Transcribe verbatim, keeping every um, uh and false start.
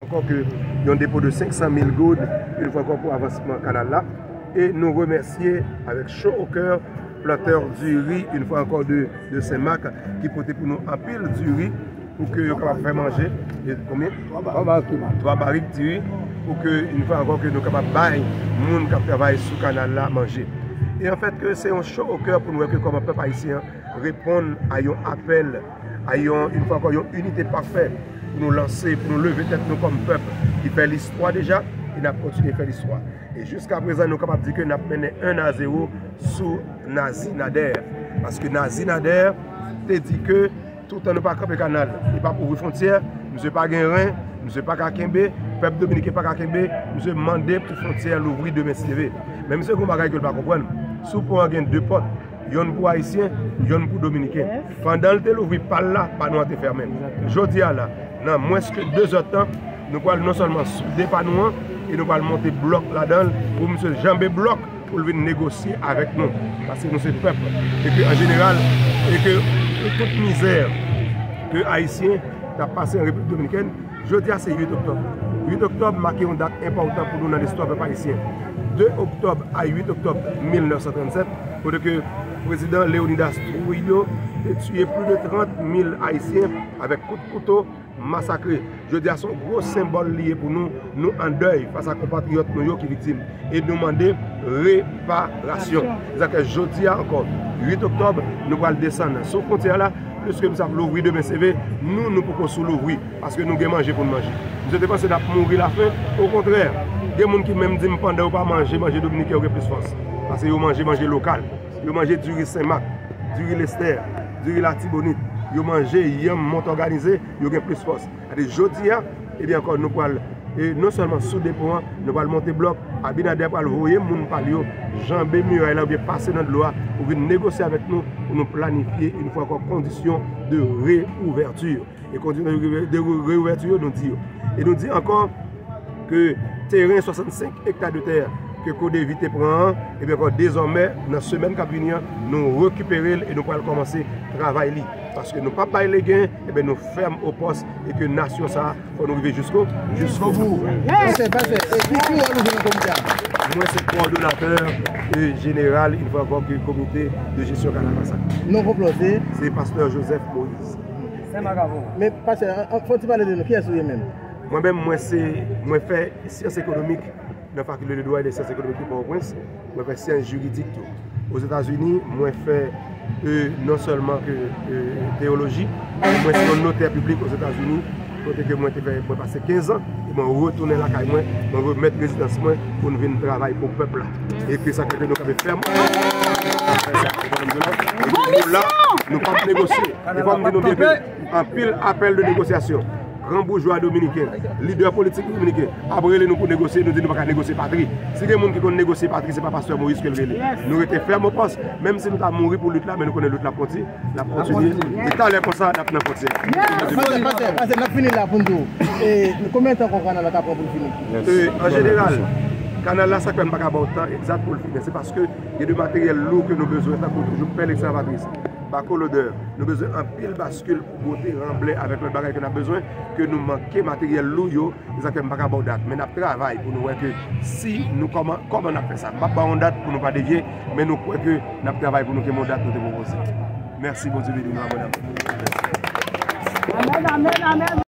Ankò ke yon depo de senk san mil goud, yon fwa ankò pou avansman kanal la. E nou remèsye avèk cho o kè plantè diri, yon fwa ankò de, de Senmak, ki pote pou nou anpil diri pou ke yo kapab fè manje. E konbyen? Twa barik diri pou ke, yon fwa ankò, ke nou kapab bay moun k ap travay sou kanal la manje. E anfèt ke se yon cho o kè pou nou wè ke kòman pèp ayisyen an reponn a yon apèl, a yon, yon fwa ankò, yon inite pafè pou nou lanse, pou nou leve tèt nou kòm pèp ki fè listwa deja, e n ap kontinye fè listwa. E jiska prezan, nou kapab di ke n ap mennen en a zewo sou Nazi Nader. Paske Nazi Nader te di ke toutan nou pa kanpe kanal, li p ap ouvri fwontyè, misye pa gen ren, misye pa ka kenbe, pèp dominiken pa ka kenbe, misye mande pou fwontyè louvri demen si Dye vle. Men misye gen yon bagay ke l pa konprann. Sou pon an gen de pòt, yonn pou ayisyen, yonn pou dominiken. Pandan l te louvri pa l la, pa nou an te fèmen. Jodi a la, nan mwens ke de zè tan, nou pral non sèlman soude pa nou an, e nou pral monte blòk ladan l pou misye janbe blòk pou l vin negosye avèk nou. Paske nou se pèp. E ke an jeneral, e ke tout mizè ke ayisyen t ap pase an Repiblik Dominikèn, jodi a se uit oktòb. Uit oktòb make yon dat enpòtan pou nou nan listwa pèp ayisyen. De oktòb a uit oktòb mil nèf san trannsèt, kote ke prezidan Leonidas Trujillo te tiye plis de trant mil ayisyen avèk kout kouto, masakre. Jodi a se yon gwo senbòl li ye pou nou. Nou an dèy fas a konpatriyòt nou yo ki viktim. E nou mande reparasyon. Sètadi jodi a ankò, uit oktòb, nou pral desann sou fwontyè la, pliske misye ap louvri demen si Dye vle, nou, nou poko sou louvri, paske nou gen manje pou n manje. Misye te panse n ap mouri lafen, okontrè, gen moun ki menm di m pandan yo pa manje manje dominiken yo gen plis fòs, paske yo manje manje lokal. Yo manje diri Senmak, diri Lestè, diri Latibonit. Yo manje yanm Mont Òganize, yo gen plis fòs. Gade, jodi a, ebyen ankò, nou pral, e, non sèlman soude pon an, nou pral monte blòk. Abinader pral voye moun pa l yo janbe miray la oubyen pase nan dlo a pou vin negosye avèk nou, pou nou planifye yon fwa ankò kondisyon de reouvèti. E kondisyon de re-, de re-, reouvèti yo, nou di yo. E nou di ankò ke teren swasannsenk ekta de tè ke Kodevi te pran an, ebyen ankò, dezòmè, nan semèn k ap vini an, nou rekipere l e nou pral kòmanse travay li. Paske nou p ap bay legen, ebyen nou fèm o pòs e ke nasyon sa a, fò nou rive jisko, jisko bout. Pastè, pastè, e ki, ki wòl ou jwe nan komite a? Mwen se kowòdonatè, e, jeneral, yon fwa ankò, ke komite de jesyon kanal Masak. Non konplè w se? Se pastè Joseph Moïse. Men pastè, an, an, fò w ti pale de nou, kiyès ou ye menm? Mwen menm, mwen se, mwen fè syans ekonomik nan Fakilte de Dwa e de Syans Ekonomik de Pòtoprens. Mwen fè syans jiridik tou. Ozetazini, mwen fè, e, non sèlman ke, e, teyoloji, men mwen se yon notè piblik Ozetazini, kote ke mwen te fè, mwen pase kenz an, e mwen retounen lakay mwen, mwen remèt rezidans mwen pou n vin travay pou pèp la. E ke sa kote nou kanpe fèm. E nou la, nou p ap negosye. E fò m di nou byen ke anpil apèl de negosyasyon. Gran boujwa dominiken, lidè politik dominiken ap rele nou pou negosye, nou di nou pa ka negosye patri. Si gen moun ki konn negosye patri, se pa pastè Moïse ke l rele. Nou rete fèm o pòs, menm si nou ta mouri pou lit la, men nou konnen lit la ap konti-, l ap kontinye. E talè konsa, n ap nan fwontyè. Pastè, pastè, pastè, n ap fini la pou n di w, e, konbyen tan ankò kanal la ka pran pou l fini? E, an jeneral, kanal la, sa k fè m pa ka ba w tan egzat pou l fini, se paske gen de materyèl lou ke nou bezwen, tankou toujou pèl ekskavatris, bako lodè, nou bezwen anpil baskil pou bwote, ranblè avèk lòt bagay ke n ap bezwen, ke nou manke materyèl lou yo, se sa k fè m pa ka ba w dat. Men n ap travay pou nou wè ke si nou kòman, kòman n ap fè sa. M p ap ba w yon dat pou nou pa devye, men nou kwè ke n ap travay pou nou kenbe yon dat nou te pwopoze. Mèsi, Bondye beni nou abondamman. Amèn, amèn, amèn.